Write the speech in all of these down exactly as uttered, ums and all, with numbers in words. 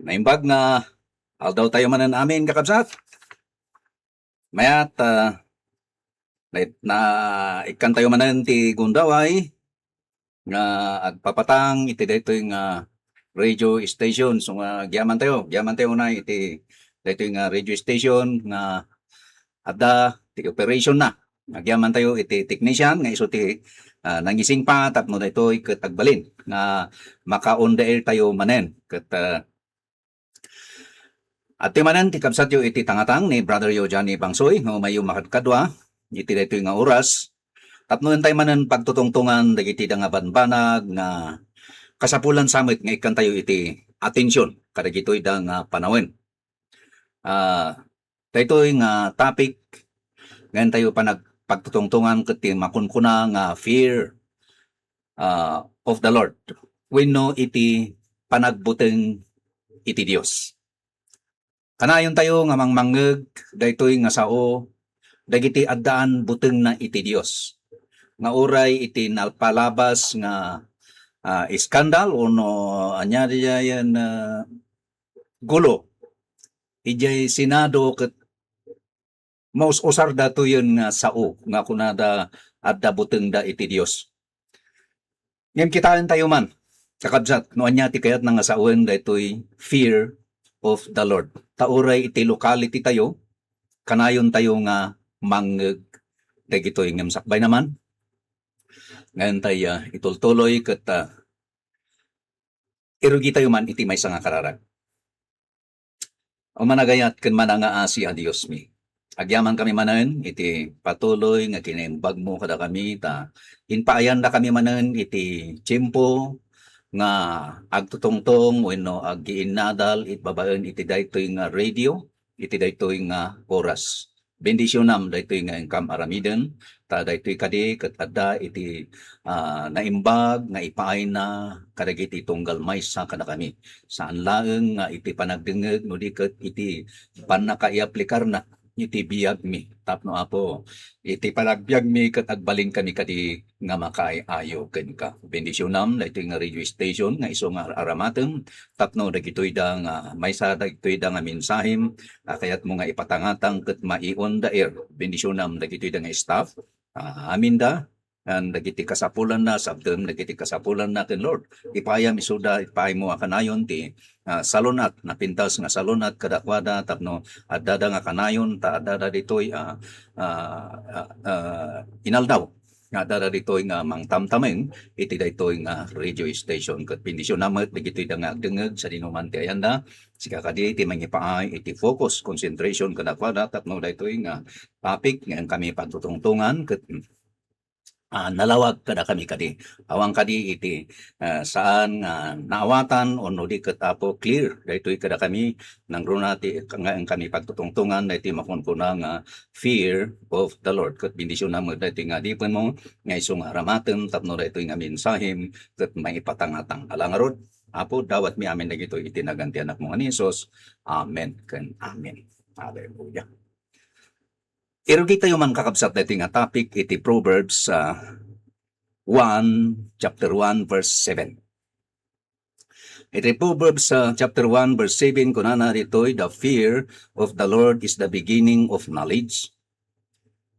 Naimbag nga aldaw tayo manen amin, kakabsat. Mayat, ah, nait-, na, ikkan tayo manen ti gundaway nga agpapatang iti daytoy nga radio station. So nga, agyaman tayo, agyaman tayo na iti daytoy nga radio station nga adda ti operation na. Agyaman tayo iti technician nga isu ti, ah, nangisingpa tapno daytoy ket agbalin nga maka-on the air tayo manen. Ket, ah, Ati manen ti kabsatyo iti tangatang ni Brother Yo Johnny Bangsoy nga umayyo makadkadua iti daytoy nga oras. Tapno intay manen pagtutungtungan dagiti da nga banbanag nga kasapulan sa met nga ikkantayo iti atension kadagitoy da nga panawen. Ah, daytoy nga topic nga intayo panag-, pagtutungtungan ket ti makunkuna nga fear, ah, of the Lord wenno iti panagbuteng iti Dios. Kanayon tayo nga mangmangngeg daytoy nga sao dagiti addaan butengna iti Dios, nga uray iti nalpalabas nga, ah, iskandal wenno ania diay, ah, gulo idiay Senado ket maus-usar datoyen nga sao nga kunada adda butengda iti Dios. Ngem kitaentayo man, kakabsat, no ania ti kayatna nga sawen daytoy fear of the Lord. Ta uray iti locality tayo, kanayontayo nga mangngeg dagitoy. Ngem sakbay naman, ngayon tayo, ah, itultuloy ket, ah, irugitayo man iti maysa nga kararag. O managayat ken manangaasi a Diosmi, agyamankami manen iti patuloy nga kinaimbagmo kadakami, ta impaayandakami manen iti tiempo nga agtutungtong wenno aggiinnadal it babaen iti daytoy nga radio, iti daytoy nga oras. Bendisionam daytoy nga inkam aramiden, ta daytoy kadi ket adda iti, ah, naimbag nga ipaayna kadagiti tunggal maysa kadakami. Saan laeng nga iti panagdengngeg no di ket iti pannakaiaplikarna iti biagmi. Tapno, Apo, iti panagbiagmi ket agbalinkami kadi nga makaay-ayo kenka. Bendisionam daytoy nga radio station nga isu nga ar-aramatem tapno dagitoyda nga maysa dagitoyda nga mensahem a kayatmo nga ipatangatang ket mai-on the air. Bendisionam dagitoyda nga staff, ah, aminda, ken dagiti kasapulanna, sabdem dagiti kasapulanna ken Lord. Ipaayam isuda, ipaaymo a kanayon ti, ah, salun-at, napintas nga salun-at kadakuada tapno addada nga kanayon ta addada ditoy, ah, ah, ah, ah, inaldaw nga addada ditoy nga mangtamtameng iti daytoy nga radio station. Ket bendisionam met dagitoyda nga agdengngeg sadinoman ti ayanda. Sika kadi ti mangipaay iti focus, concentration kadakuada tapno daytoy nga topic nga inkami pagtutungtongan ket, ah, nalawag kadakami kadi. Awan kadi iti, ah, saan nga naawatan wenno di ket, Apo, clear daytoy kadakami, nangruna ti nga inkami pagtutungtongan daytoy makunkuna nga fear of the Lord. Ket bendisionam met daytoy nga adipenmo nga isu nga aramatem tapno daytoy nga mensahem ket maipatangatang. Ala ngarud, Apo, dawatmi amin dagitoy iti nagan ti Anakmo nga ni Jesus. Amen ken amen. Hallelujah. Irugitayo man, kakabsat, daytoy nga topic iti Proverbs, ah, one, chapter one, verse seven. Iti Proverbs, ah, chapter one, verse seven, kunana ditoy, "The fear of the Lord is the beginning of knowledge,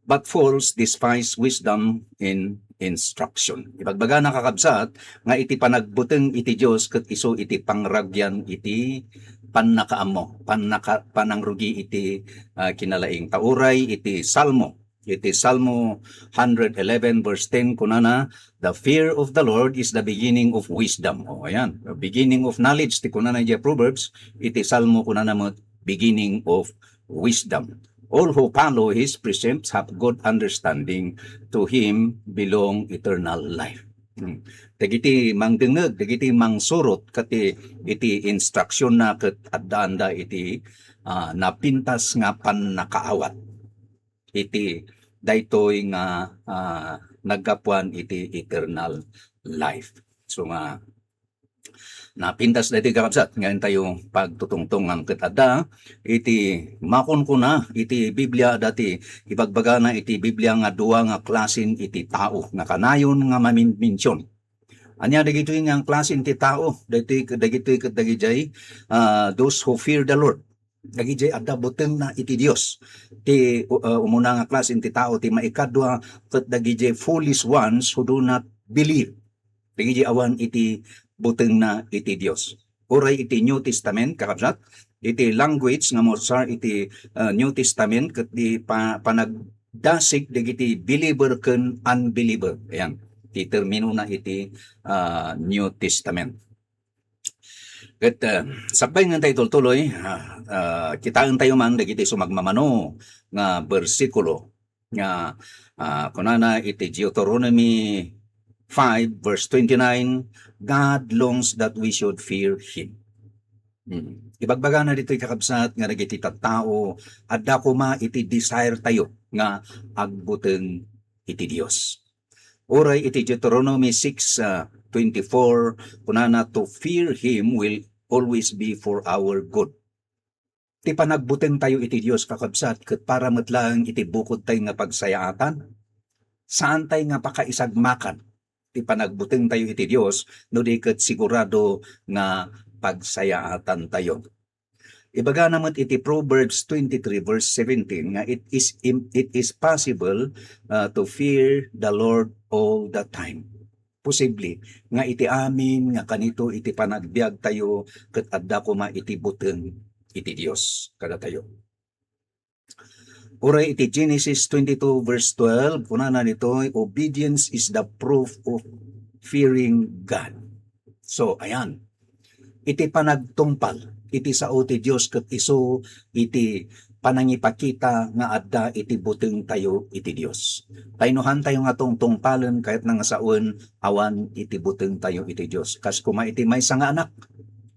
but fools despise wisdom and instruction." Ibagbagana, kakabsat, nga iti panagbuteng iti Dios ket isu iti pangragian iti pannakaammo, pannaka-, panangrugi iti, ah, kinalaing. Ta uray iti Salmo, iti Salmo hundred eleven verse ten, kunana, "The fear of the Lord is the beginning of wisdom." O, ayan. The beginning of knowledge, ti kunana idiay Proverbs, iti Salmo kunana met, "Beginning of wisdom. All who follow his precepts have good understanding. To him belong eternal life." Hmm. Dagiti mangdengngeg, dagiti mangsurot, ket iti instructionna ket addaanda iti, ah, napintas nga pannakaawat iti daytoy nga, ah, naggapuan iti eternal life. So nga, napintas daytoy, kakabsat, nga intayo pagtutungtongan ket adda iti makunkuna iti Biblia, adda ti ibagbagana iti Biblia nga dua nga klasen iti tao nga kanayon nga maminmension. Ania dagitoy nga klase ti tao? Dagitoy, dagitoy ket dagidiay, ah, those who fear the Lord. Dagidiay adda butengna iti Dios. Ti, uh, umuna nga klase ti tao, ti maikadua, ket dagidiay foolish ones who do not believe. Dagidiay awan iti butengna iti Dios. Uray iti New Testament, kakabsat, iti language nga mausar iti, uh, New Testament, ket di pa-, panagdasig dagiti believer ken unbeliever. Ayan, ti terminona iti, uh, New Testament. Ket, uh, sakbay nga tayo tultuloy, uh, uh, kitaen tayo man dagiti sumagmamano nga bersikulo nga, ah, kunana iti Deuteronomy five verse twenty-nine, "God longs that we should fear Him." Hmm. Ibagbagana ditoy, kakabsat, nga dagiti tattao, adda koma iti desire tayo nga agbuteng iti Dios. Uray iti Deuteronomy six, ah, twenty-four, kunana, "To fear Him will always be for our good." Ti panagbuteng tayo iti Dios, kakabsat, ket para met laeng iti bukod tayo nga pagsayaatan. Saan tayo nga pakaisagmakan ti panagbuteng tayo iti Dios, no di ket sigurado nga pagsayaatan tayo. Ibagana met iti Proverbs twenty-three verse seventeen nga it is im-, it is possible, uh, to fear the Lord all the time. Posible nga iti amin nga kanito iti panagbiag tayo ket adda koma iti buteng iti Dios kadatayo. Uray iti Genesis twenty-two verse twelve, kunana ditoy, "Obedience is the proof of fearing God." So, ayan. Iti panagtungpal iti sao ti Dios ket isu iti panangipakita nga adda iti buteng tayo iti Dios. Kaynuhan tayo nga tungtungpalen kayat na nga sawen awan iti buteng tayo iti Dios. Kas koma iti maysa nga anak.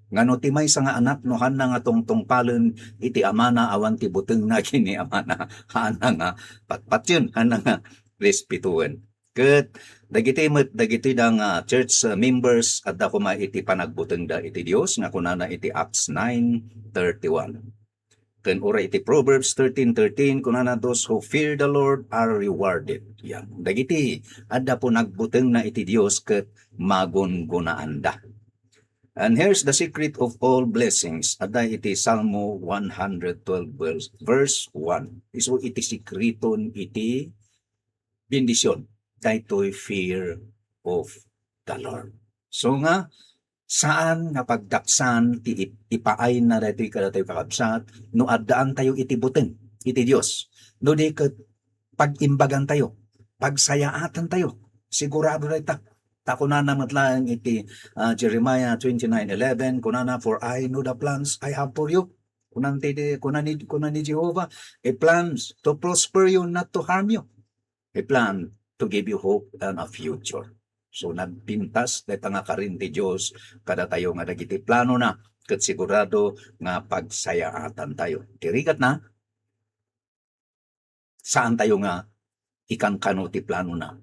Ngano ti maysa nga anak no hanna nga tungtungpalen iti amana awan ti butengna ken ni amana? Hanna nga patpatien, hanna nga respetuen. Ket dagiti met, dagiti da nga church, uh, members, adda koma iti panagbutengda iti Dios nga kunana iti Acts nine thirty-one. Ken uray iti Proverbs thirteen thirteen, kunana, "Those who fear the Lord are rewarded." Yan. Dagiti adda panagbutengna iti Dios ket magungunaanda. And here's the secret of all blessings. Adda iti Salmo one hundred twelve verse, verse one. Isu iti sikreton iti bendision. Daytoy fear of the Lord. So nga, saan nga pagdaksan ti ip-, ipaayna daytoy kadatayo, kakabsat, no addaan tayo iti buteng iti Dios. No di ket pag-imbagan tayo, pagsayaatan tayo. Sigurado dayta. Ta kunana met laeng iti, ah, Jeremiah twenty-nine eleven, kunana, "For I know the plans I have for you." Kunan ti, kunan ni, kunan ni Jehovah, "A plans to prosper you, not to harm you. A plan to give you hope and a future." So, nagpintas dayta nga karin ti Dios kadatayo nga dagiti planona ket sigurado nga pagsayaatan tayo. Ti rigat na, saan tayo nga ikankano ti planona.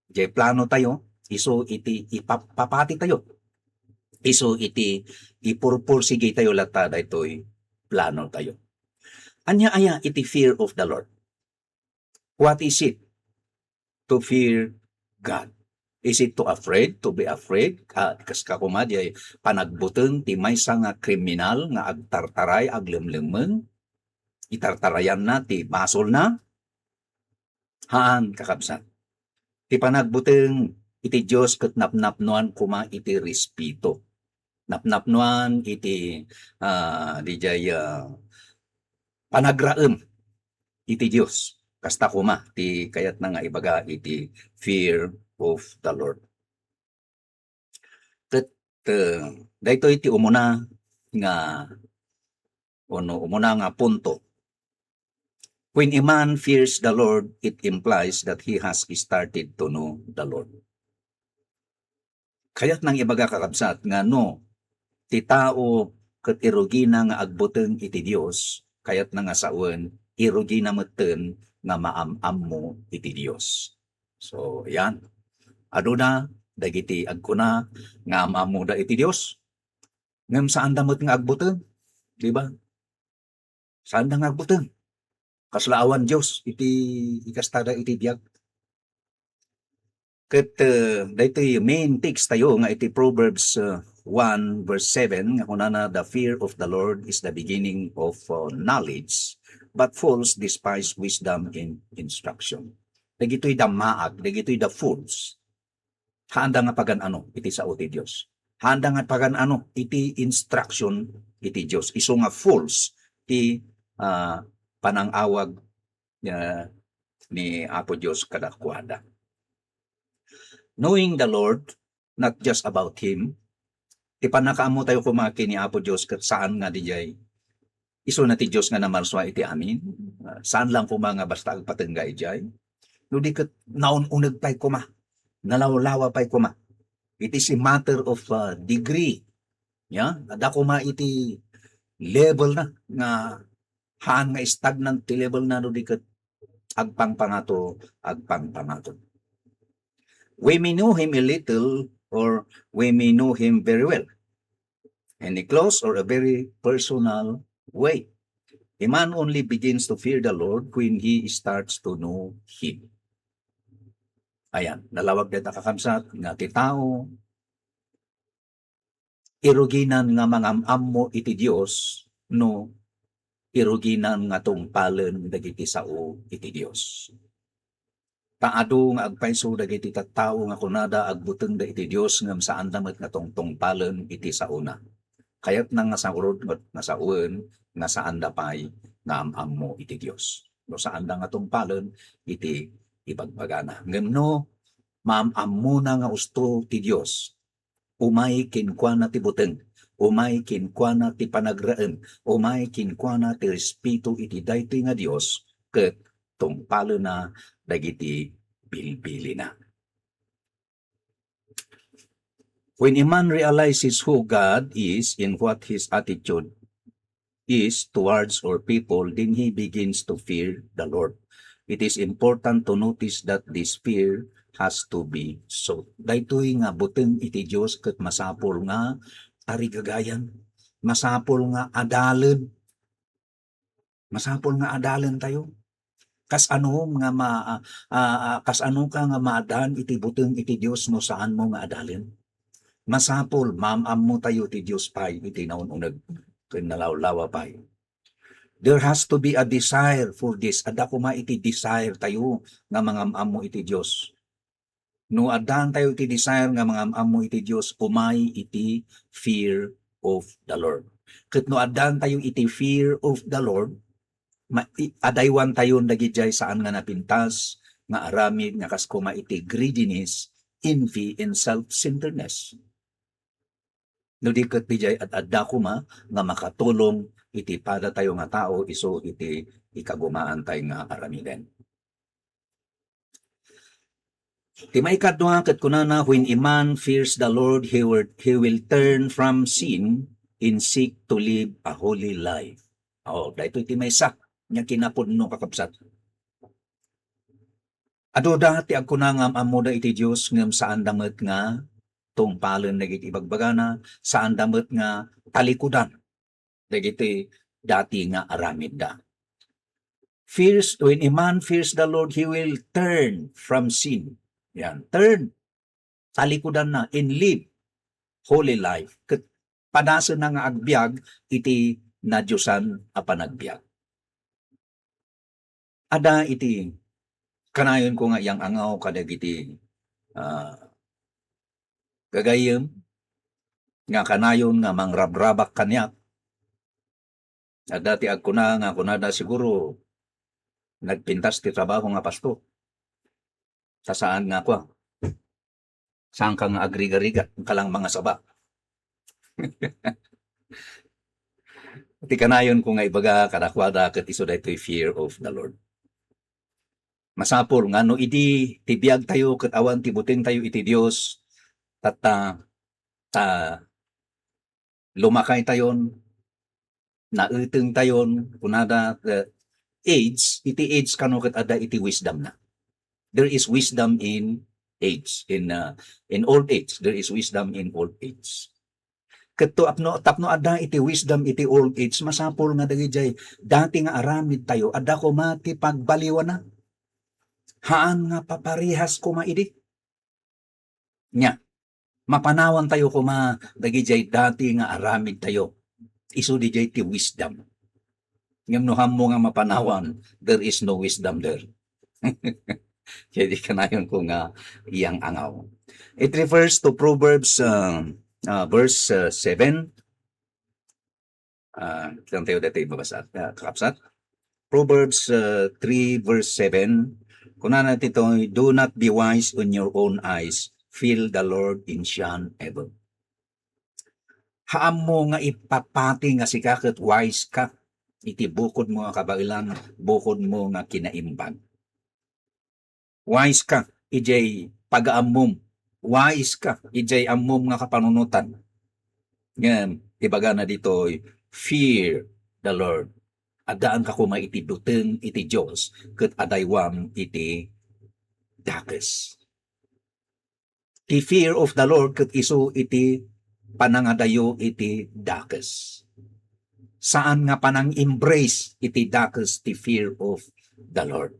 Diay plano tayo, isu iti ipapapati tayo. Isu iti ipurpursigi tayo latta daytoy plano tayo. Ania aya iti fear of the Lord? What is it to fear God? Is it to afraid, to be afraid? Ka-, kas ka koma, diay panagbuteng ti maysa nga kriminal nga agtartaray, aglemlemmeng? Itartarayanna ti basolna? Haan, kakabsat. Ti panagbuteng iti Dios ket napnapnoan koma iti respeto. Napnapnoan iti, ah, didiay, ah, panagraem iti Dios. Kasta koma ti kayatna nga ibaga iti fear of the Lord. Ket, eh, daytoy ti umuna nga, ono, umuna nga punto. When a man fears the Lord, it implies that he has started to know the Lord. Kayat nang ibaga, kakabsat, nga no ti tao ket irugina nga agbuteng iti Dios, kayat na nga sawen, irugina metten nga maam-ammo iti Dios. So, yan. Aduna dagiti agkuna nga am-ammoda iti Dios, ngem saanda met nga agbuteng, di ba? Saanda nga agbuteng. Kasla awan Dios iti ikastada iti biag. Ket, uh, daytoy main text tayo nga iti Proverbs, uh, one verse seven, nga kunana, "The fear of the Lord is the beginning of, uh, knowledge, but fools despise wisdom and instruction." Dagitoy da maag, dagitoy da fools. Haanda nga pagan-ano iti sao ti Dios. Haanda nga pagan-ano iti instruction iti Dios. Isu nga fools ti, ah, panangawag, ah, ni Apo Dios kadakuada. Knowing the Lord, not just about Him, ti pannakaammo tayo koma ken ni Apo Dios ket saan nga dijay isuna ti Dios nga namarsua iti amin. Ah, saan lang koma nga basta agpatengga idiay. No di ket naun-uneg pay koma, nalawlawa pay koma. It is a matter of, ah, degree. Ya, adda koma iti level na nga haan nga stagnant ti level na no di ket agpangpangato, agpangpangato. We may know him a little or we may know him very well in a close or a very personal way. A man only begins to fear the Lord when he starts to know him. Ayan, nalawag dayta kakabsat nga ti tao, iruginan nga mangam-ammo iti Dios no iruginan nga tungpalen dagiti sao iti Dios. Ta adu nga agpayso dagiti tattao nga kunada agbutengda iti Dios ngem saanda met nga tungtungpalen iti saona. Kayatna nga saurod met nga sawen nga saanda pay nga am-ammo iti Dios. No saanda nga tungpalen iti ibagbagana. Ngem no maam-ammona nga usto ti Dios, umay kenkuana ti buteng, umay kenkuana ti panagraem, umay kenkuana ti respeto iti daytoy nga Dios, ket tungpalena dagiti bilbilina. When a man realizes who God is and what his attitude is towards our people, then he begins to fear the Lord. It is important to notice that this fear has to be sought. Daytoy nga buteng iti Dios ket masapul nga tarigagayan, masapul nga adalen, masapul nga adalen tayo. Kas-ano nga ma-, ah, ah, ah, kas-ano ka nga maaddaan iti buteng iti Dios no saanmo nga adalen? Masapul, maam-ammo tayo ti Dios pay iti naun-uneg ken nalawlawa pay. There has to be a desire for this. Adda koma iti desire tayo nga mangam-ammo iti Dios. No addaan tayo iti desire nga mangam-ammo iti Dios, umay iti fear of the Lord. Ket no addaan tayo iti fear of the Lord, ma-, i-, adaywan tayon dagidiay saan nga napintas nga aramid nga kas koma iti greediness, envy, and self-centeredness. No di ket didiay ad-adda koma nga makatulong iti padatayo nga tao isu iti ikagumaan tayo nga aramiden. Ti maikadua ket kunana, "When a man fears the Lord, he will, he will turn from sin and seek to live a holy life." Oh, daytoy ti maysa nga kinapudno, kakabsat. Aduda ti agkuna nga am-ammoda iti Dios ngem saanda met nga tungpalen dagiti ibagbagana, saanda met nga talikudan dagiti dati nga aramidda. Fears, when a man fears the Lord, he will turn from sin. Yan, turn. Talikudanna and live holy life. Ket padasenna nga agbiag iti nadiosan a panagbiag. Adda iti kanayonko nga iyang-angaw kadagiti, ah, gagayyem nga kanayon nga mangrabrabak kaniak. Adda ti agkuna nga kunada, "Siguro nagpintas ti trabaho nga pastor. Ta saan nga kua, saan ka nga agrigarigat, ka lang mangasaba." Ti kanayonko nga ibaga kadakuada ket isu daytoy fear of the Lord. Masapul nga no idi ti biagtayo ket awan ti butengtayo iti Dios, tatta, ta lumakaytayon, naetengtayon, kunada, the age, iti age kano ket adda iti wisdom na. There is wisdom in age, in, uh, in old age. There is wisdom in old age. Ket to apno, tapno adda iti wisdom iti old age, masapul nga dagidiay dati nga aramid tayo, adda koma ti pagbaliwana. Haan nga paparehas koma idi. Nya, mapanawantayo koma dagidiay dati nga aramidtayo. Isu didiay ti wisdom. Ngem no ammo nga mapanawan, there is no wisdom there. Kaya di kanayon ko nga iyang angaw. It refers to Proverbs, uh, uh, verse, uh, seven. Ah, kitang tayo dati mabasa, ah, kakabsat. Proverbs, uh, three verse seven, kunana ditoy, "Do not be wise in your own eyes, fear the Lord and shun evil." Haammo nga ipapati nga sika ket wise ka iti bukod mo nga kabaelan, bukod mo nga kinaimbag. Wise ka idiay pagaammom. Wise ka idiay ammom nga kapanunotan. Ngem, ibagana ditoy, "Fear the Lord." Addaanka koma iti buteng iti Dios, ket adaywam iti dakes. Ti fear of the Lord ket isu iti panangadayo iti dakes. Saan nga panang-embrace iti dakes ti fear of the Lord.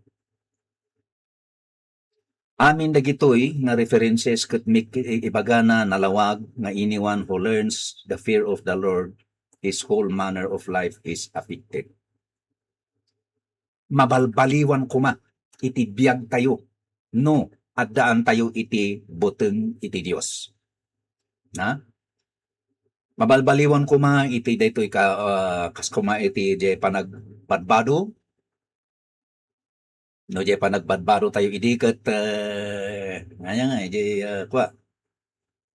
Amin dagitoy nga references ket mik-, i-, ibagana nalawag nga anyone who learns the fear of the Lord, his whole manner of life is affected. Mabalbaliwan koma iti biagtayo no addaantayo iti buteng iti Dios. Na? Mabalbaliwan koma iti daytoy ka, ah, kas koma iti diay panagbadbado, no, diay panagbadbado tayo idi ket, eh, ania nga, idiay, eh, kua,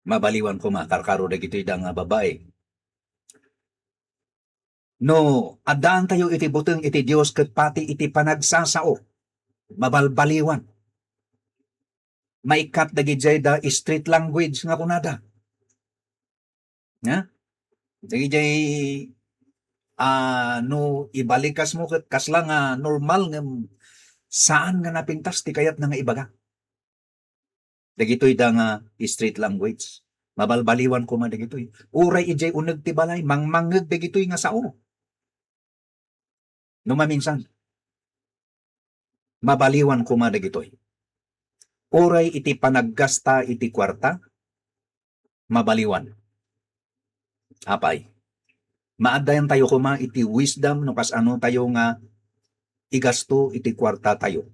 mabaliwan koma, karkaro dagitoy da nga babai. No, addaan tayo iti buteng iti Dios ket pati iti panagsasao, mabalbaliwan. Maikkat dagidiay da street language nga kunada. Ha? Dagidiay, ah, no ibalikas mo ket kasla nga normal ngem saan nga napintas ti kayatna nga ibaga. Dagitoy da nga street language. Mabalbaliwan koma dagitoy. Uray idiay uneg ti balay, mangmangngeg dagitoy nga sao. No maminsan, mabaliwan koma dagitoy. Uray iti panaggasta iti kuarta, mabaliwan. Apay, maaddayan tayo koma iti wisdom no kasano tayo nga igasto iti kuarta tayo.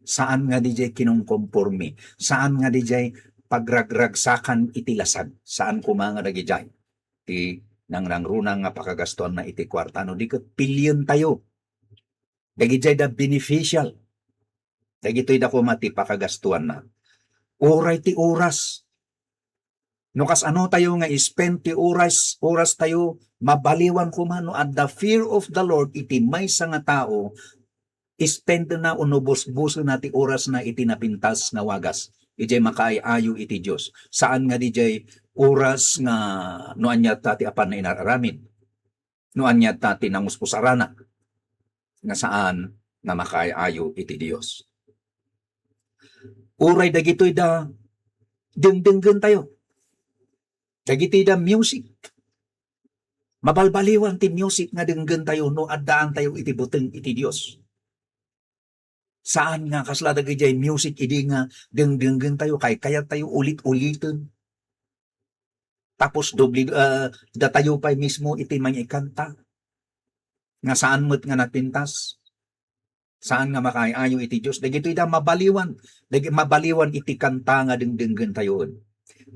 Saan nga didiay kinongkomporme, saan nga didiay pagragragsakan iti lasag, saan koma nga dagidiay ti nangnangruna nga pakagastuanna iti kuarta, no di ket pilien tayo. Dagidiay da beneficial. Dagitoy da koma ti pakagastuanna. Uray ti oras. No kasano tayo nga i-spend ti oras, oras tayo, mabaliwan koma no adda fear of the Lord iti maysa nga tao, i-spend na wenno busbusena ti orasna iti napintas nga wagas, idiay makaay-ayo iti Dios. Saan nga didiay oras nga no ania ta ti apanna inar-aramid, no ania ta ti nanguspusarana, nga saan nga makaay-ayo iti Dios. Uray dagitoy da, dengdenggen tayo. Dagitoy da music. Mabalbaliwan ti music nga denggen tayo no addaan tayo iti buteng iti Dios. Saan nga kasla dagidiay music idi nga dengdenggen tayo, kaykayat tayo ulit-uliten. Tapos doble, ah, datayo pay mismo iti mangikanta nga saan met nga napintas. Saan nga makaay-ayo iti Dios. Dagitoy da mabaliwan. Dagi-, mabaliwan iti kanta nga dengdenggen tayo.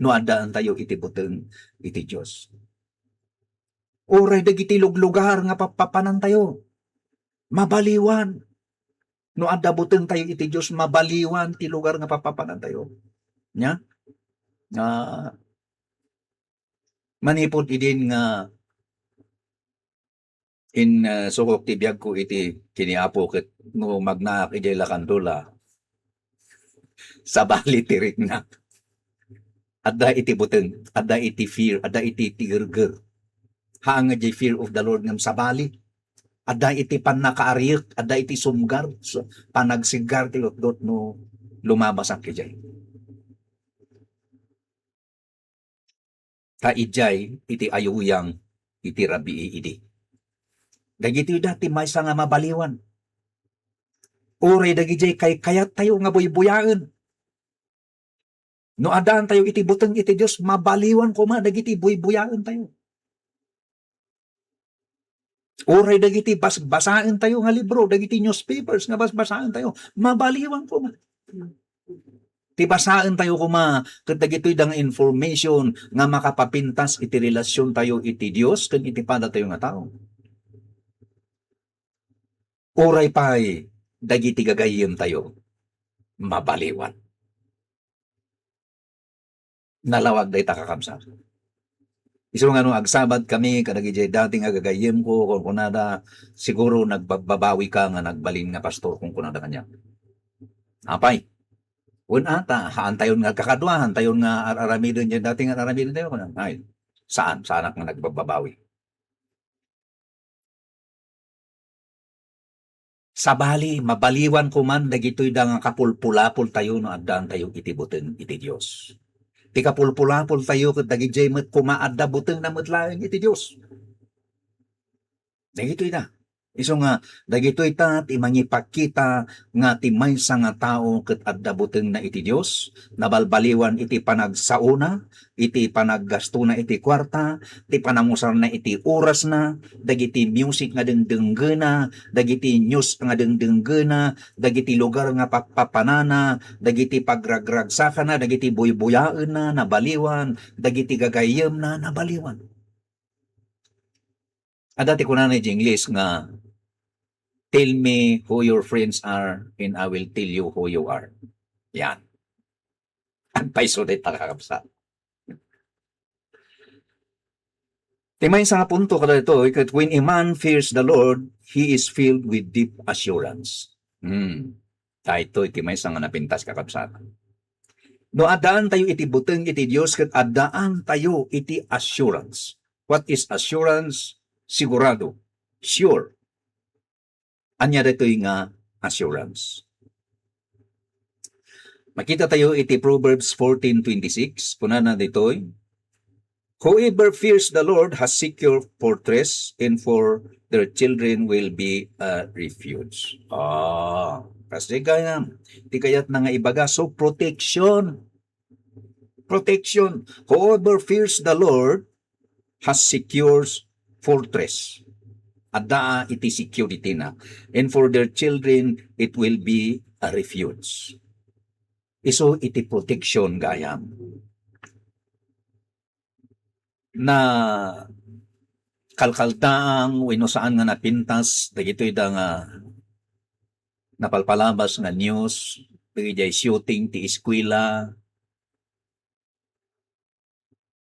No addaan tayo iti buteng iti Dios. Uray dagiti luglugar nga pappapanan tayo. Mabaliwan. No adda buteng tayo iti Dios, mabaliwan ti lugar nga pappapanan tayo. Nya? Ah, manipud idin nga in, ah, sukok ti biagko iti kini Apo ket no magnaak idiay lakandula, sabali ti riknak. Adda iti buteng, adda iti fear, adda iti tigerger. Haan nga diay fear of the Lord ngem sabali. Adda iti pannakaariek, adda iti sumgar, so, panagsiggar ti lutdot no lumabasak idiay. Ta idiay iti ayuyang iti rabii idi. Dagitoy da ti maysa nga mabaliwan. Uray dagidiay kaykayat tayo nga buybuyaen. No addaantayo iti buteng iti Dios, mabaliwan koma dagiti buybuyaentayo. Uray dagiti basbasaentayo nga libro, dagiti newspapers nga basbasaentayo, mabaliwan koma. Ti basaentayo koma ket dagitoy da nga information nga makapapintas iti relasiontayo iti Dios ken iti padatayo nga tao. Uray pay dagiti gagayyemtayo, mabaliwan. Nalawag dayta, kakabsat. Isu nga no agsabat kami kadagiti dati nga gagayyemko, kunkunada, "Siguro nagbabbabawi ka nga nagbalin nga pastor," kunkunada kaniak. Apay, wen ata, haantayon nga agkakadua, haantayon nga ar-aramiden diay dati nga ar-aramidentayo, kuna, ay, saan, saanak nga nagbabbabawi. Sabali, mabaliwan koman dagitoy da nga kapulpulapoltayo no addaantayo iti buteng iti Dios. Ti kapulpulapoltayo ket dagidiay met koma adda butengna met laeng iti Dios. Dagitoy da. Isu nga, dagitoy ta ti mangipakita nga ti maysa nga tao ket adda butengna iti Dios, nabalbaliwan iti panagsaona, iti panaggastona iti kuarta, ti panangusarna iti orasna, dagiti music nga dengdenggena, dagiti news nga dengdenggena, dagiti lugar nga pakpapanana, dagiti pagragragsakana, dagiti buybuyaenna, nabaliwan, dagiti gagayyemna, nabaliwan. Adda ti kunana iti Ingles nga, "Tell me who your friends are, and I will tell you who you are." Yan. Agpayso dayta, kakabsat. Ti maysa nga punto kadaytoy, ket when a man fears the Lord, he is filled with deep assurance. Hmm. Daytoy ti maysa nga napintas, kakabsat. No addaantayo iti buteng iti Dios ket addaantayo iti assurance. What is assurance? Sigurado. Sure. Ania daytoy nga assurance? Makita tayo iti Proverbs fourteen twenty-six. Kunana ditoy, "Whoever fears the Lord has secure fortress, and for their children will be a refuge." Ah, kasi gayam, ti kayatna nga ibaga, so protection. Protection. "Whoever fears the Lord has secures fortress." Adda iti security na. "And for their children, it will be a refuge." Isu iti protection gayam. Na kalkaldaang wenno saan nga napintas dagitoy da nga napalpalabas nga news, dagiti shooting ti eskwela.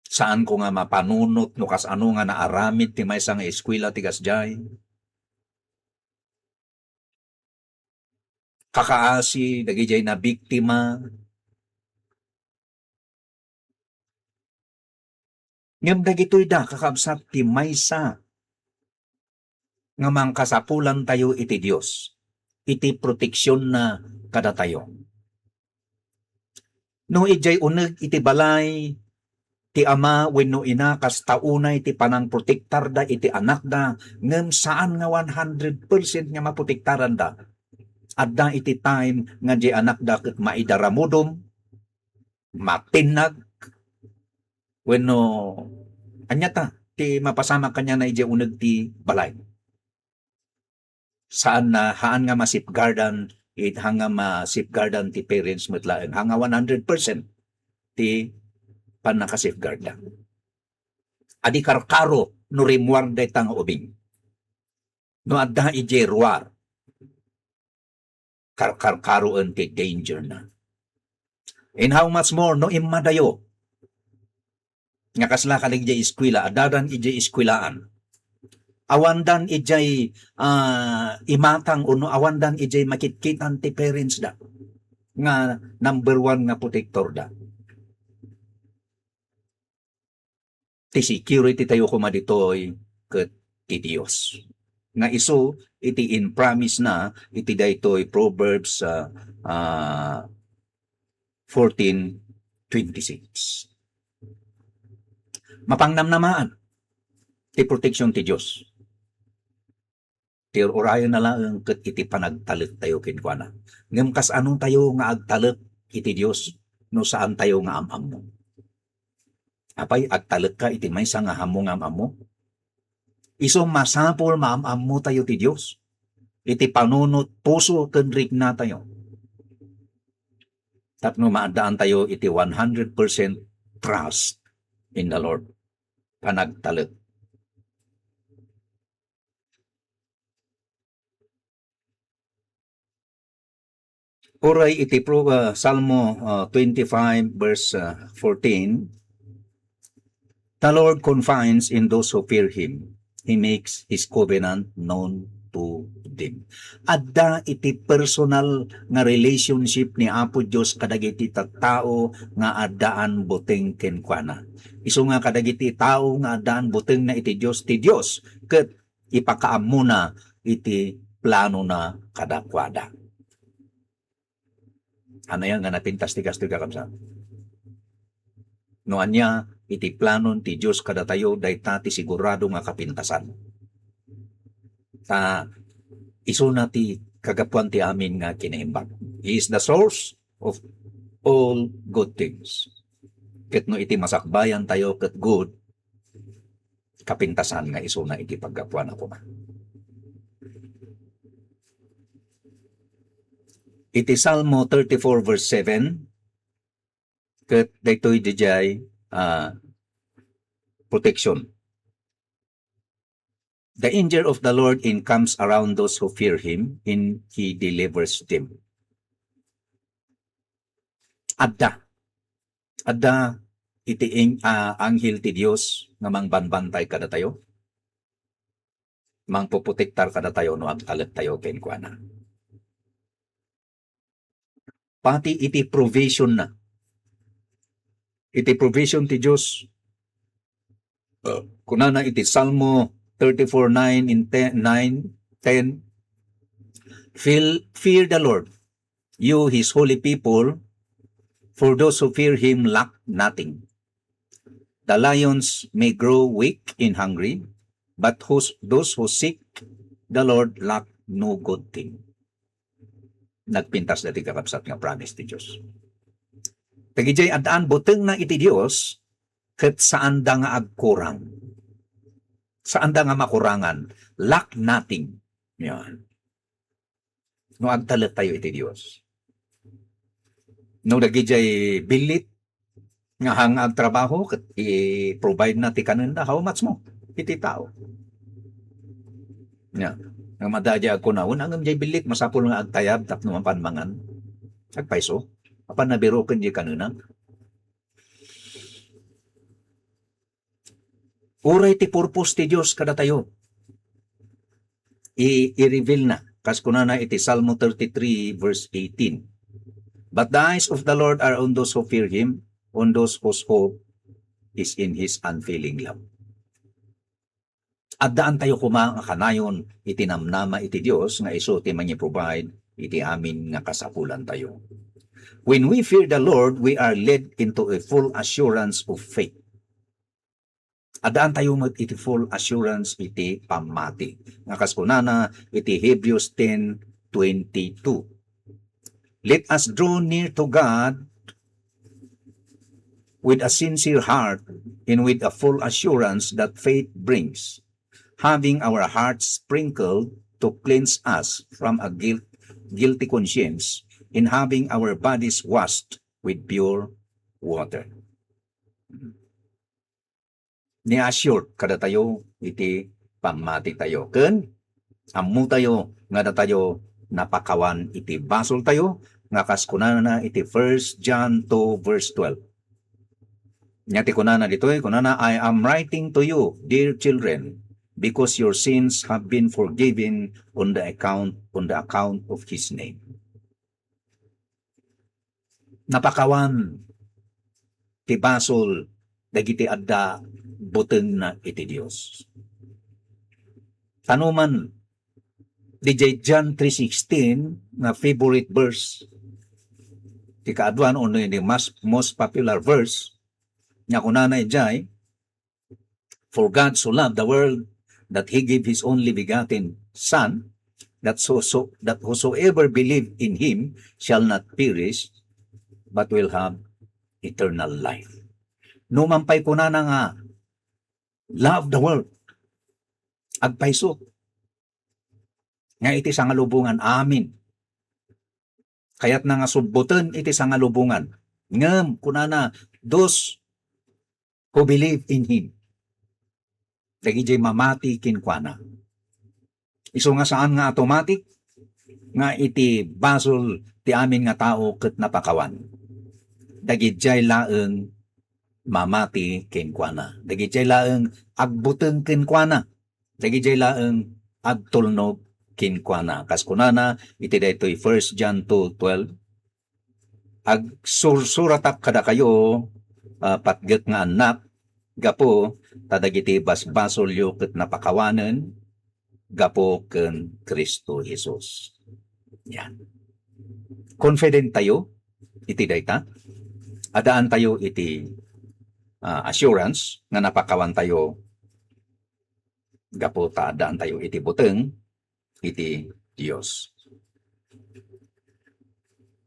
Saanko nga mapanunot no kasano nga naaramid ti maysa nga eskwela ti kasdiay. Kakaasi dagidiay nabiktima. Ngem dagitoy da, kakabsat, ti maysa nga mangkasapulantayo iti Dios, iti proteksionna kadatayo. No idiay uneg iti balay ti ama wenno ina, kasta unay ti panangprotektarda iti anakda, ngem saan nga one hundred percent nga maprotektaranda. Adda iti time nga diay anakda ket maidaramudom, mapinnag, wenno ania ta ti mapasamak kaniana idiay uneg ti balay. Saan na, haan nga ma-safeguardan, it, haan nga ma-safeguardan ti parents met laeng. Haan nga one hundred percent ti pannaka-safeguard da. Adi karkaro no rimmuar dayta nga ubing. No adda idiay ruar, karkarkaroen ti danger na. And how much more no immadayo nga kasla kadi idiay eskwela, addadan idiay eskwelaan. Awandan idiay, ah, imatang wenno awandan idiay makitkitan ti parents da nga number one nga protector da. Ti security tayo koma ditoy ket ti Dios. Nga isu iti impromise na iti daytoy Proverbs, ah, ah, fourteen twenty-six. Mapangnamnamaan ti protection ti Dios. Ti ur-urayenna laeng ket iti panagtalektayo kenkuana. Ngem kasano tayo nga agtalek iti Dios? no saan tayo nga am-ammo. Apay, agtalekka iti maysa nga ammo nga am-ammo? Isu masapul maam-ammo tayo ti Dios iti panunot puso ken rikna tayo. Tapno maaddaan tayo iti one hundred percent trust in the Lord. Panagtalek. Uray iti pro-, ah, Salmo, ah, twenty-five, verse, ah, fourteen, "The Lord confides in those who fear Him. He makes His covenant known to them." Adda iti personal nga relationship ni Apo Dios kadagiti tattao nga addaan buteng kenkuana. Isu nga kadagiti tao nga addaan butengna iti Dios, ti Dios ket ipakaammona iti planona kadakuada. Ania nga napintas ti kastoy, kakabsat? No ania iti planon ti Dios kadatayo, dayta ti sigurado nga kapintasan. Ta isuna ti kagapuan ti amin nga kinaimbag. He is the source of all good things. Ket no iti masakbayan tayo ket good, kapintasan nga isuna iti paggapuana koma. Iti Salmo thirty-four verse seven, ket daytoy didiay, ah, protection. "The angel of the Lord encamps around those who fear Him, and He delivers them." Adda. Adda iti ing-, ah, anghel ti Dios nga mangbanbantay kadatayo, mangpoprotektar kadatayo no agtalek tayo kenkuana. Pati iti provision na. Iti provision ti Dios, uh, kunana iti Salmo thirty-four nine in ten, nine, ten, "Feel, fear the Lord, you His holy people, for those who fear Him lack nothing. The lions may grow weak and hungry, but whos-, those who seek the Lord lack no good thing." Nagpintas dati, kakabsat, nga promise ti Dios. Dagijay addaan butengna iti Dios, ket saanda nga agkurang. Saanda nga makurangan. Lack nothing. Yan. No agtalek tayo iti Dios. No dagijay billit nga hang agtrabaho ket i-provide na ti kanenda, how much mo iti tao? Nya, nga madaja agkuna, "Wen, ngem jay billit, masapul nga agtayab tapno mapan mangan." Agpayso? Apan nabiroken jay kanena? Uray ti purpose ti Dios kadatayo, i-, i-reveal na, kas kunana iti Salmo thirty-three, verse eighteen, "But the eyes of the Lord are on those who fear Him, on those whose hope is in His unfailing love." Addaan tayo koma nga kanayon iti namnama iti Dios nga isu ti mangi-provide iti amin nga kasapulan tayo. When we fear the Lord, we are led into a full assurance of faith. Addaan tayo met iti full assurance iti pammati. Nga kas kunana iti Hebrews ten twenty-two, "Let us draw near to God with a sincere heart and with a full assurance that faith brings, having our hearts sprinkled to cleanse us from a guilt, guilty conscience, and having our bodies washed with pure water." Ni-assure kadatayo iti pammati tayo. Ken ammo tayo nga datayo napakawan iti basol tayo, nga kas kunana iti First John two verse twelve. Nya ti kunana ditoy, kunana, "I am writing to you, dear children, because your sins have been forgiven on the account, on the account of His name." Napakawan ti basol dagiti adda butengna iti Dios. Tanoman, dijay John three sixteen nga favorite verse, ti kaaduan, ono, iti mas, most popular verse, nga kunana idiay, "For God so loved the world that He gave His only begotten Son, that so, so, that whosoever believe in Him shall not perish, but will have eternal life. No man pay kunana nga, "Love the world." Agpayso nga iti sangalubongan, amin. Kayatna nga subboten iti sangalubongan. Ngem, kunana, "Those who believe in him." Dagidiay mamati kenkuana. Isu nga saan nga automatic nga iti basol ti amin nga tao ket napakawan. Dagidiay laeng mamati kenkuana. Dagidiay laeng agbuteng kenkuana. Dagidiay laeng agtulnog kenkuana. Kas kunana iti daytoy First John two twelve, "Agsursuratak kadakayo, a, patgek nga annak, gapu ta dagiti basbasolyo ket napakawanen gapu ken Cristo Jesus." Yan. Confident tayo iti dayta. Addaantayo iti, a, assurance nga napakawantayo gapu ta addaantayo iti buteng iti Dios.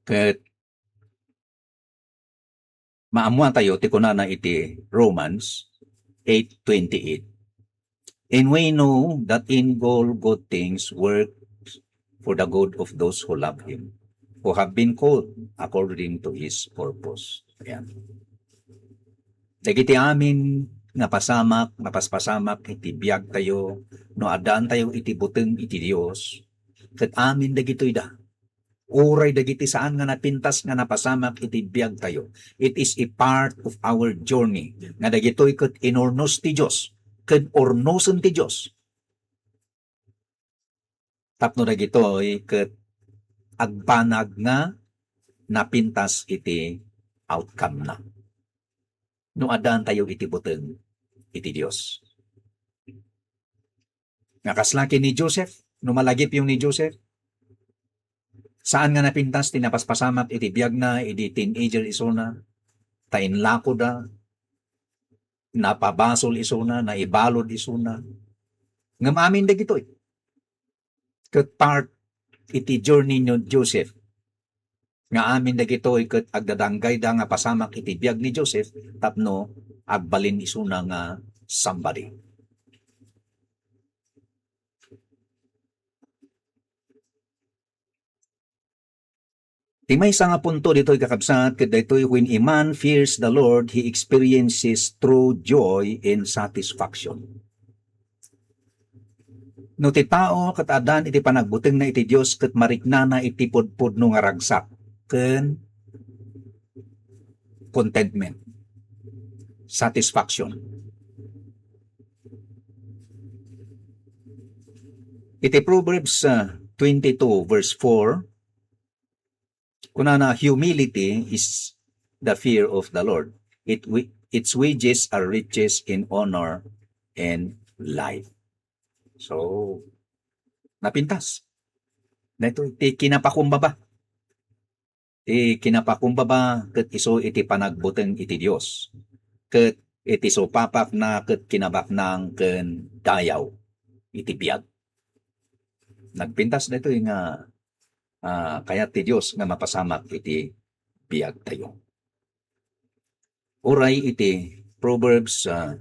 Ket maammoantayo ti kunana iti Romans eight twenty-eight, "And we know that in all good things work for the good of those who love him, who have been called according to his purpose." Ayan. Dagiti amin nga pasamak, nga paspasamak iti biagtayo, no addaantayo iti buteng iti Dios, ket amin dagitoy da. Uray dagiti saan nga napintas nga napasamak iti biagtayo. It is a part of our journey. Nga dagitoy ket inurnos ti Dios, ket urnosen ti Dios. Tapno dagitoy ket agbanag nga napintas iti outcome na. No addaantayo iti buteng iti Dios. Nga kasla ken ni Joseph, no malagipyo ni Joseph, saan nga napintas ti napaspasamak iti biagna idi teenager isuna, ta inlakoda, napabasol isuna, naibalud isuna. Ngem amin dagitoy ket part iti journey ni Joseph, nga amin dagitoy ket agdadanggayda nga pasamak iti biag ni Joseph tapno agbalin isuna nga somebody. Ti maysa nga punto ditoy, kakabsat, ket daytoy, when a man fears the Lord, he experiences true joy and satisfaction. No ti tao ket adan iti panagbutengna iti Dios ket mariknana iti pudpudno nga ragsak ken contentment, satisfaction. Iti Proverbs, ah, twenty-two verse four, kunana, "Humility is the fear of the Lord. It wi-, its wages are riches in honor and life." So, napintas. Daytoy ti kinapakumbaba. Ti kinapakumbaba ket isu iti panagbuteng iti Dios, ket iti supapakna ket kinabaknang ken dayaw iti biag. Nagpintas daytoy nga, ah, kayat ti Dios nga mapasamak iti biagtayo. Uray iti Proverbs, ah,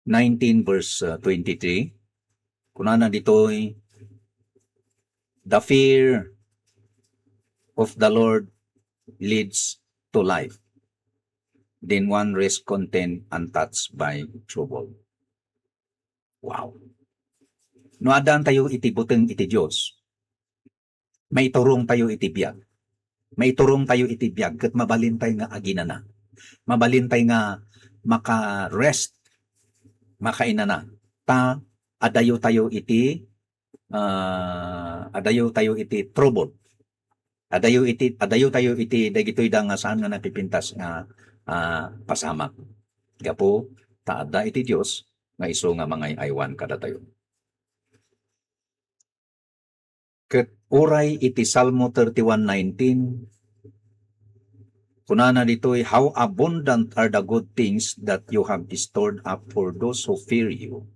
nineteen verse, uh, twenty-three, kunana ditoy, "The fear of the Lord leads to life. Then one rests content, untouched by trouble." Wow. No addaantayo iti buteng iti Dios, maiturongtayo iti biag. Maiturongtayo iti biag ket mabalintay nga aginana. Mabalintay nga maka-rest, makainana. Ta adayotayo iti, ah, adayotayo iti trouble. Adayo iti, adayotayo iti dagitoy da nga saan nga napipintas nga, ah, pasamak. Gapu ta adda iti Dios nga isu nga mangay-aywan kadatayo. Ket uray iti Salmo thirty-one nineteen, kunana ditoy, "How abundant are the good things that you have stored up for those who fear you,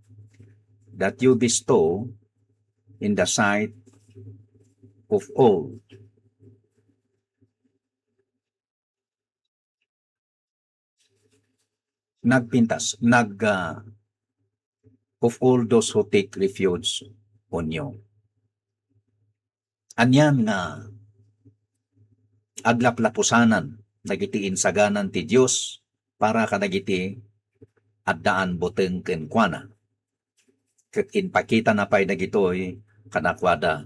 that you bestow in the sight of all." nagpintas, nag, ah, of all those who take refuge on you. Anian nga aglaplapusanan dagiti insaganan ti Dios para kadagiti addaan buteng kenkuana. Ket impakitana pay dagitoy kadakuada.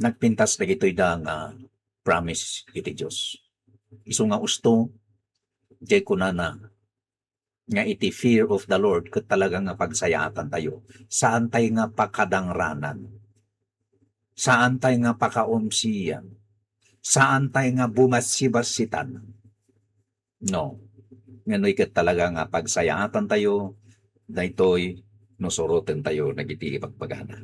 Nagpintas dagitoy da nga promise iti Dios. Isu nga usto, diay kunana nga iti fear of the Lord ket talaga nga pagsayaatan tayo. Saan tayo nga pakadangranan. Saan tayo nga pakaumsiyan. Saan tayo nga bumassibassitan. No. Nganoy ket talaga nga pagsayaatan tayo, daytoy no suroten tayo dagiti ibagbagana.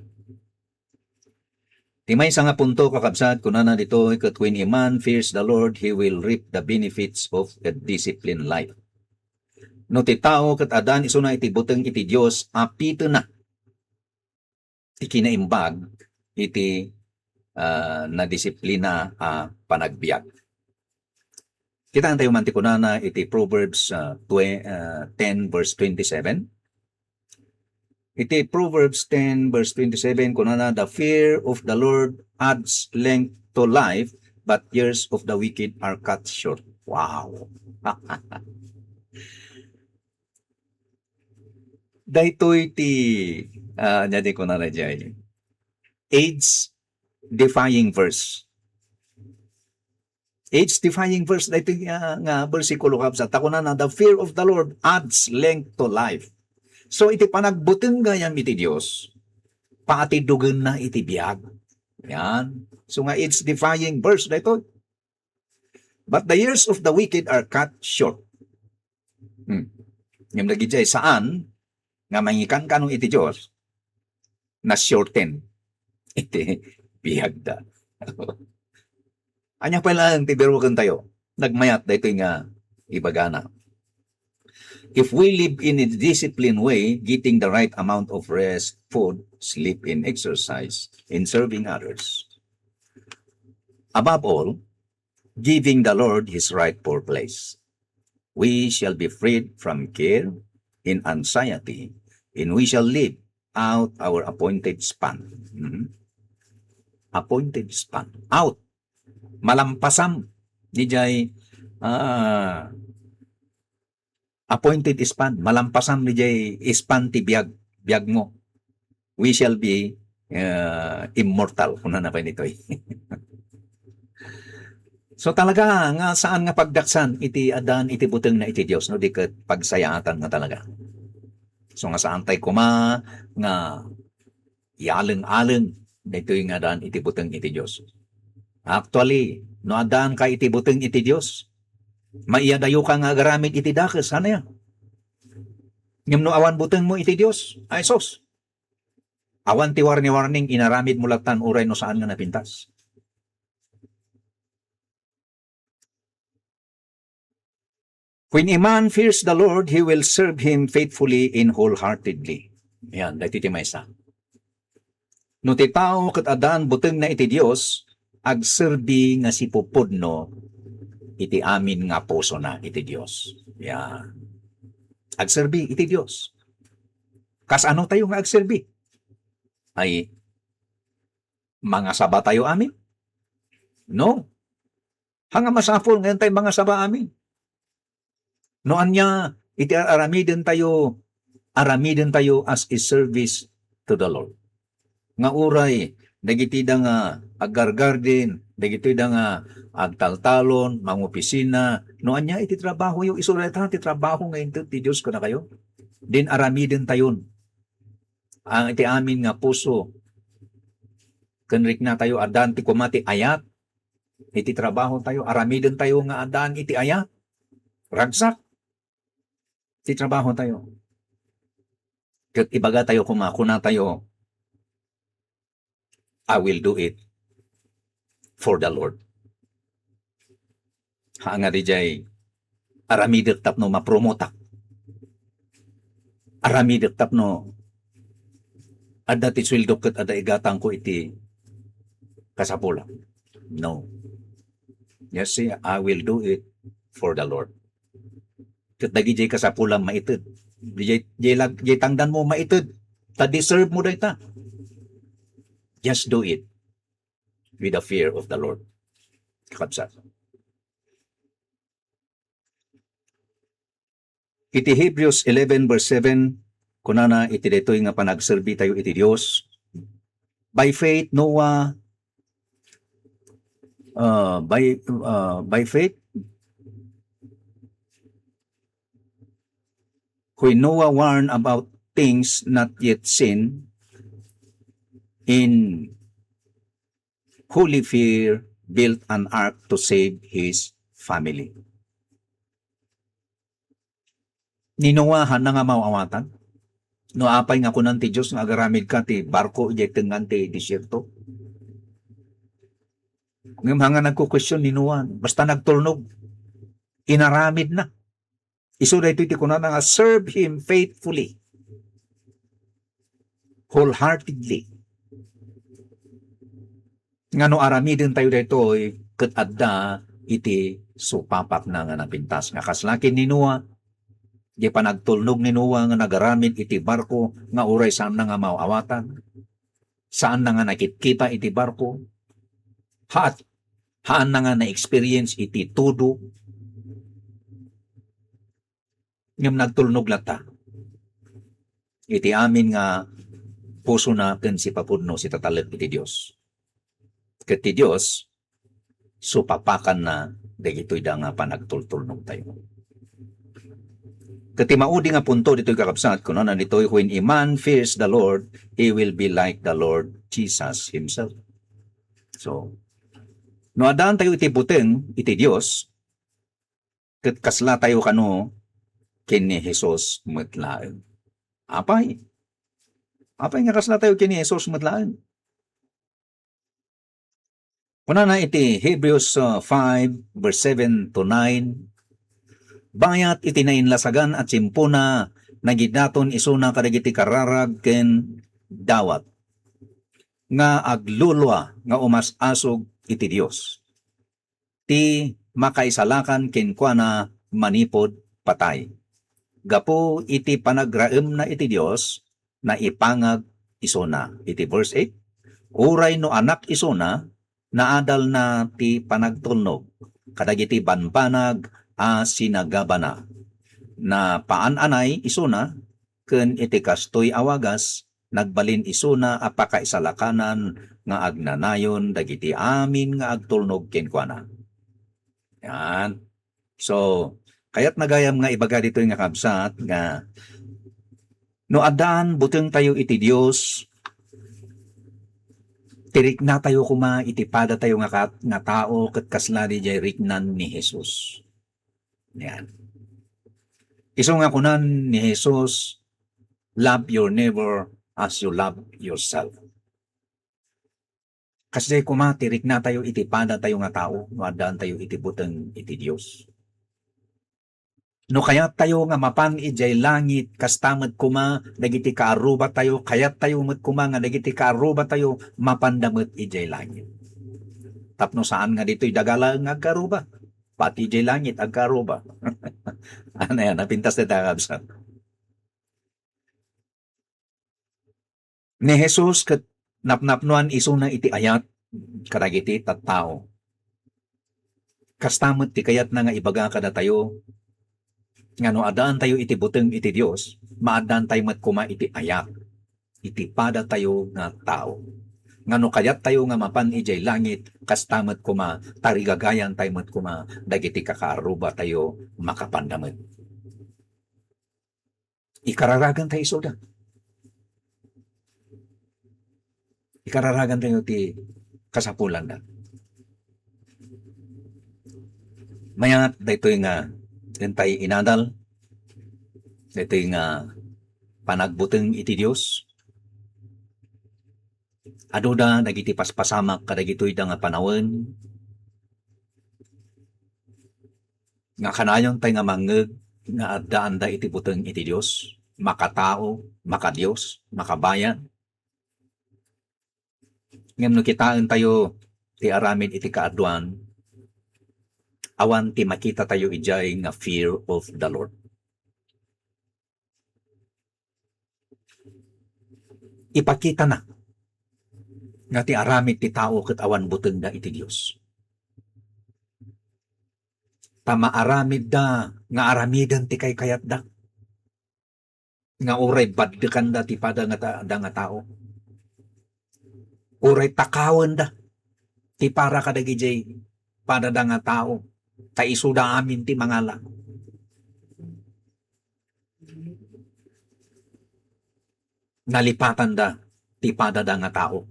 Ti maysa nga punto, kakabsat, kunana ditoy, ket when a man fears the Lord, he will reap the benefits of a disciplined life. No ti tao ket addaan isuna iti buteng iti Dios, apitena ti kinaimbag iti, ah, nadisiplina a panagbiag. Kitaan tayo man ti kunana iti Proverbs, ah, twe-, ah, ten verse twenty-seven. Iti Proverbs ten verse twenty-seven, kunana, "The fear of the Lord adds length to life, but years of the wicked are cut short." Wow! Daytoy ti, ah, ania ti kunana diay, age-defying verse. Age-defying verse daytoy nga, nga bersikulo, kabsat. Ta kunana, "The fear of the Lord adds length to life." So, iti panagbuteng gayam iti Dios, patidugenna iti biag. Yan. So nga, age-defying verse daytoy. "But the years of the wicked are cut short." Hmm. Ngem dagidiay saan nga mangikankano iti Dios, na-shorten iti biagda. Ania pay laeng ti biruken tayo? Nagmayat daytoy nga ibagana. If we live in a disciplined way, getting the right amount of rest, food, sleep, and exercise, and serving others, above all, giving the Lord his rightful place, we shall be freed from care and anxiety, and we shall live out our appointed span. Mhm. Appointed span. Out. Malampasam. Didiay, ah, appointed span. Malampasam didiay span ti biag, biagmo. We shall be, ah, immortal. Kunana pay ditoy. So, talaga nga saan nga pagdaksan iti addaan iti butengna iti Dios, no di ket pagsayaatan nga talaga. So, nga saan tay koma nga ialeng-aleng daytoy nga addaan iti buteng iti Dios. Actually, no addaanka iti buteng iti Dios, maiyadayoka nga agaramid iti dakes, ania? Ngem no awan butengmo iti Dios, ay sus, awan ti warni-warning, inaramidmo lattan uray no saan nga napintas. When a man fears the Lord, he will serve him faithfully and wholeheartedly. Yan, daytoy ti maysa. No ti tao ket addaan butengna iti Dios, agserbi nga sipupudno iti amin nga pusona iti Dios. Yan. Agserbi iti Dios. Kasano tayo nga agserbi? Ay, mangasaba tayo amin? No. Haan nga masapul nga intay mangasaba amin. No ania iti ar-, aramiden tayo, aramiden tayo as a service to the Lord. Nga uray, dagiti da nga aggargarden, dagiti da nga agtaltalon, mangopisina, no ania iti trabahoyo, isu dayta ti trabaho nga inted ti Dios kadakayo. Din aramiden tayon. Ang iti amin nga puso, ken rikna tayo, addaan ti koma ti ayat, iti trabaho tayo, aramiden tayo nga addaan iti ayat. Ragsak ti trabaho tayo. Ket ibaga tayo koma, kuna tayo, "I will do it for the Lord." Haan nga didiay, aramidek tapno mapromotak. Aramidek tapno adda ti sueldok ket adda igatangko iti kasapulan. No. You see, "I will do it for the Lord. Ket dagiti kasapulam maited. Diay, diay lag-, diay tangdanmo maited. Ta deserve mo dayta. Just do it with the fear of the Lord. Kakabsat. Iti Hebrews eleven verse seven, kunana iti daytoy nga panagserbi tayo iti Dios, "By faith, Noah, uh, by, uh, by faith, when Noah warned about things not yet seen, in holy fear, built an ark to save his family." Ni Noah, haanna nga maawatan? No apay nga kunan ti Dios nga agaramid ka ti barko idiay tengngan ti desierto? Ngem haanna nga nagkukuestion ni Noah, basta nagtulnog, inaramidna. Isu daytoy ti kunana nga, "Serve Him faithfully, wholeheartedly." Nga no aramiden tayo daytoy, ket adda iti supapatna nga napintas. Nga kasla ken ni Noah, di panagtulnog ni Noah nga nagaramid iti barko nga uray saanna nga maaw-awatan, saanna nga nakitkita iti barko, haat, haanna nga na-experience iti tudo, ngem nagtulnog latta iti amin nga pusona ken sipapudno sitatalek iti Dios. Ket ti Dios, supapakanna dagitoy da nga panagtultulnog tayo. Ket ti maudi nga punto ditoy, kakabsat, kunana ditoy, "When a man fears the Lord, he will be like the Lord Jesus himself." So, no addaan tayo iti buteng iti Dios, ket kasla tayo kano ken ni Jesus met laeng. Apay? Apay nga kasla tayo ken ni Jesus met laeng? Kunana iti Hebrews, uh, five, verse seven to nine, "Bayat iti nainlasagan a tiempona, nagidaton isuna kadagiti kararag ken dawat nga aglulua nga umas-asog iti Dios, ti makaisalakan kenkuana manipud patay. Gapu iti panagraemna iti Dios, naipangag isuna." Iti verse eight, "Uray no anak isuna, naadalna ti panagtulnog kadagiti banbanag a sinagabana. Napaan-anay isuna, ken iti kastoy a wagas, nagbalin isuna a pakaisalakanan nga agnanayon dagiti amin nga agtulnog kenkuana." Yan. So, kayatna gayam nga ibaga ditoy nga kabsat nga no addaan buteng tayo iti Dios, ti rikna tayo koma iti pada tayo nga kat-, nga tao ket kasla diay riknan ni Jesus. Yan. Isu nga kunan ni Jesus, "Love your neighbor as you love yourself." Kasdiay koma ti rikna tayo iti pada tayo nga tao no addaan tayo iti buteng iti Dios. No kayat tayo nga mapan idiay langit, kasta met koma dagiti kaarruba tayo, kayat tayo met koma nga dagiti kaarruba tayo mapanda met idiay langit. Tapno saan nga ditoy daga laeng nga agkaarruba. Pati idiay langit, agkaarruba. Ano yan? Napintas tayo, kakabsat. Ni Jesus ket napnapnoan isuna iti ayat kadagiti tattao. Kasta met ti kayatna nga ibaga kadatayo nga no addaan tayo iti buteng iti Dios, maaddaan tayo met koma iti ayat iti pada tayo nga tao. Nga no kayat tayo nga mapan idiay langit, kasta met koma, tarigagayan tayo met koma dagiti kakaarruba tayo makapanda met. Ikararagan tayo isuda. Ikararagan tayo ti kasapulanda. Mayat daytoy nga dintay inadal, daytoy nga panagbuteng iti Dios. Aduda dagiti paspasamak kadagitoy da nga panawen nga kanayon tay nga mangngeg nga addaanda iti buteng iti Dios, makatao, makadios, makabayad. Ngem no kitaen tayo ti aramid iti kaaduan, awan ti makitatayo idiay nga fear of the Lord. Ipakitana nga ti aramid ti tao ket awan butengda iti Dios. Ta maaramidda nga aramiden ti kaykayatda. Nga uray baddekanda ti pada nga ta-, da nga tao. Uray takawenda ti para kadagiti padada nga tao, ta isuda amin ti mangala. Nalipatanda ti padada nga tao.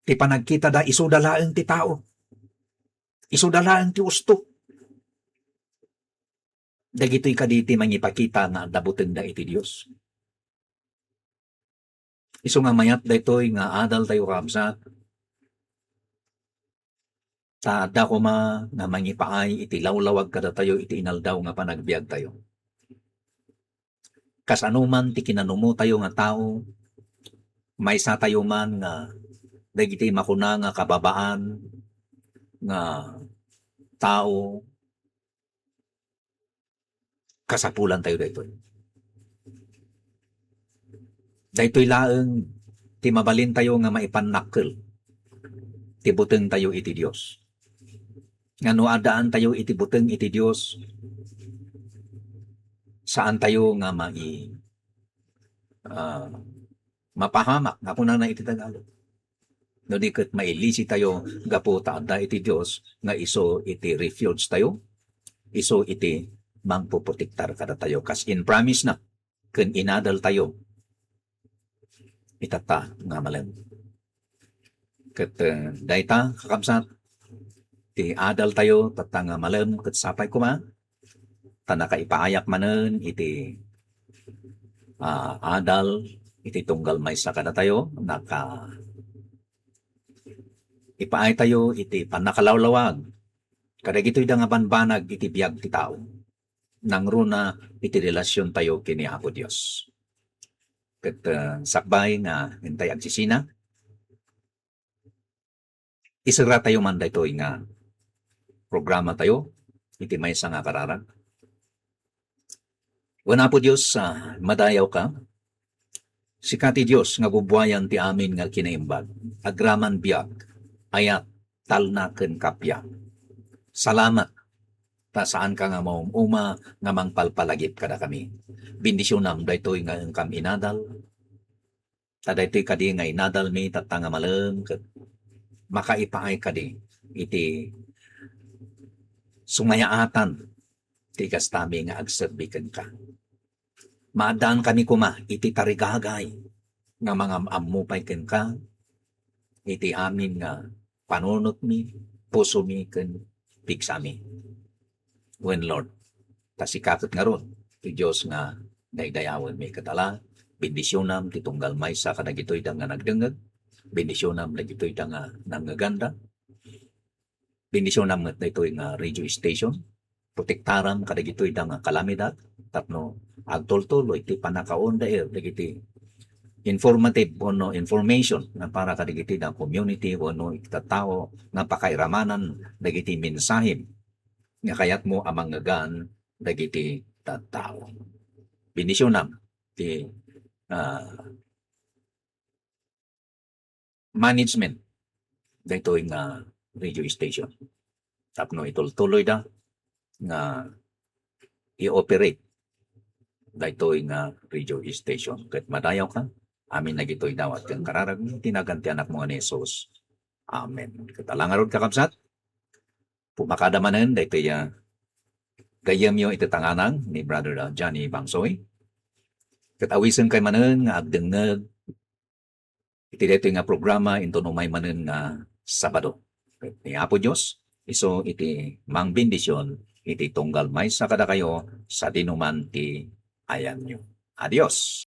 Ti panagkitada, isuda laeng ti tao. Isuda laeng ti usto. Dagitoy kadi ti mangipakita nga adda butengda iti Dios. Isu nga mayat daytoy nga adaltayo, kakabsat, ta adda koma nga mangipaay iti lawlawag kadatayo iti inaldaw nga panagbiagtayo. Kasano man ti kinanumotayo nga tao, maysatayo man nga dagiti makuna nga kababaan nga tao, kasapulantayo daytoy. Daytoy laeng ti mabalintayo nga maipannakkel ti butengtayo iti Dios. Nga no addaantayo iti buteng iti Dios, saantayo nga mai-, ah, mapahamak, nga kunana iti Tagalog. No di ket mailisitayo gapu ta adda iti Dios nga isu iti refuge tayo, isu iti mangpoprotektar kadatayo, kas in promise na ken inadaltayo itatta nga malem. Ket, eh, dayta, kakabsat, ti adaltayo tatta nga malem ket sapay koma, ta nakaipaayak manen iti, ah, adal iti tunggal maysa kadatayo, naka-, ipaaytayo iti pannakalawlawag kadagitoy da nga banbanag iti biag ti tao, nangruna iti relasiontayo ken ni Apo Dios. Ket, ah, sakbay nga intay agsisina, iserratayo man daytoy nga programatayo iti maysa nga kararag. Wen Apo Dios, ah, madayawka. Sika ti Dios nga bubuayan ti amin nga kinaimbag, agraman biag, ayat, talna, ken kappia. Salamat ta saanka nga maum-uma nga mangpalpalagip kadakami. Bendisionam daytoy nga inkam inadal. Ta daytoy kadi nga inadalmi tatta nga malem ket makaipaay kadi iti sumayaatan ti kastami nga agserbi kenka. Maaddankami koma iti tarigagay nga mangam-ammo pay kenka iti amin nga panunotmi, pusomi, ken pigsami. Wen, Lord, ta sika ket ngarud ti Dios nga daydayawenmi ket ala, bendisionam ti tunggal maysa kadagitoy da nga nagdengngeg, bendisionam dagitoy da nga nangngeganda, bendisionam met daytoy nga radio station, protektaram kadagitoy da nga kalamidad, tapno agtultuloy ti pannakaon da dagiti informative wenno information nga para kadagiti da community wenno iti tattao nga pakairamanan dagiti mensahem nga kayatmo a mangngegan dagiti tattao. Bendisionam ti, ah, management daytoy nga radio station tapno itultuloyda nga i-operate daytoy nga radio station. Ket madayawka, amin dagitoy dawat ken kararagmi, iti nagan ti Anakmo nga ni Jesus. Amen. Ket ala ngarud, kakabsat, pumakada manen daytoy a gayyemyo iti tanganang ni Brother, ah, Johnny Bangsoy. Ket awisen kay manen nga agdengngeg iti daytoy nga programa inton umay manen nga Sabado. Ket ni Apo Dios, isu iti mangbendision iti tunggal maysa kadakayo sadinoman ti ayanyo. Adios.